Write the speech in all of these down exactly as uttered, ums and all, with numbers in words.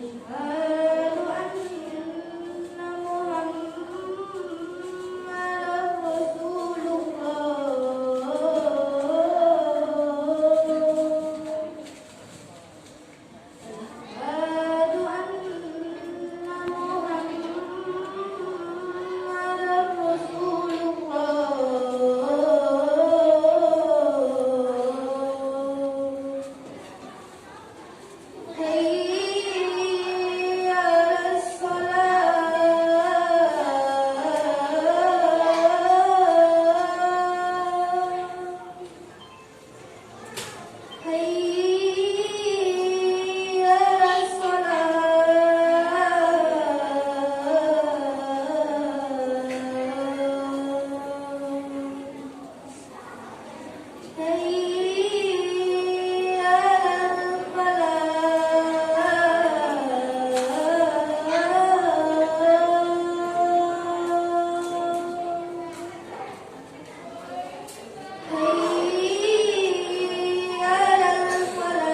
أشهد أن محمدا رسول الله. أشهد أن محمدا رسول الله. حي على الصلاة. حي على الصلاة. حي على الفلاح. حي على الفلاح.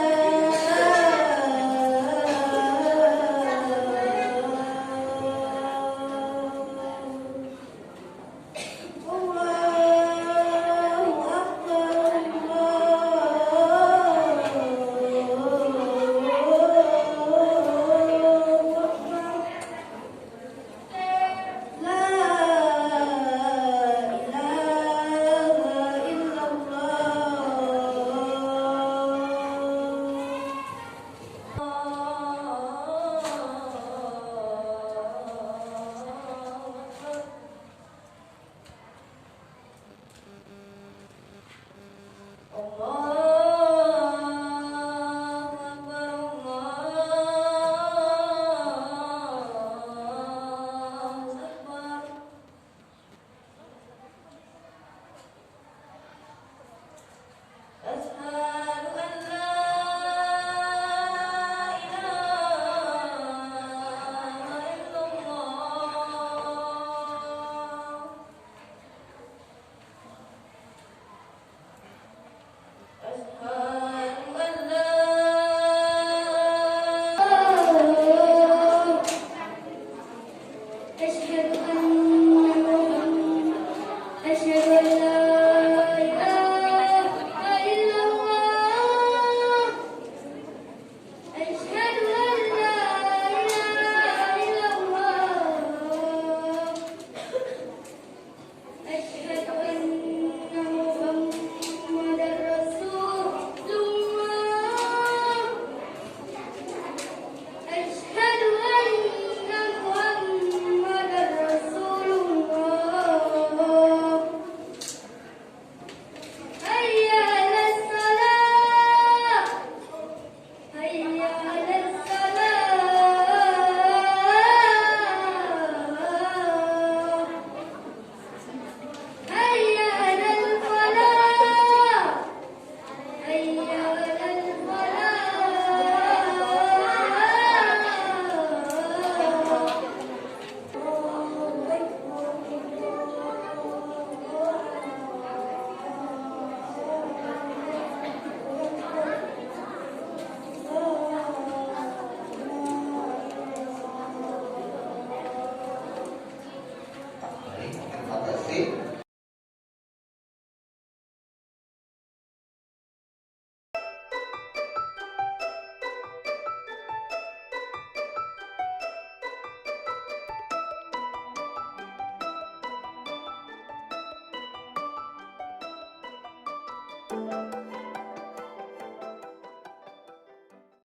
الله أكبر، الله أكبر. لا إله إلا الله. الله أكبر، الله أكبر. أشهد أن لا إله إلا الله. أشهد أن لا أشهد أن محمد، أشهد أن لا إله إلا الله. أشهد أن لا إله إلا الله. أشهد أن محمدا رسول الله. أشهد أن محمدا رسول الله. حي على الصلاة. حي على الصلاة. حي على الفلاح. حي على الفلاح.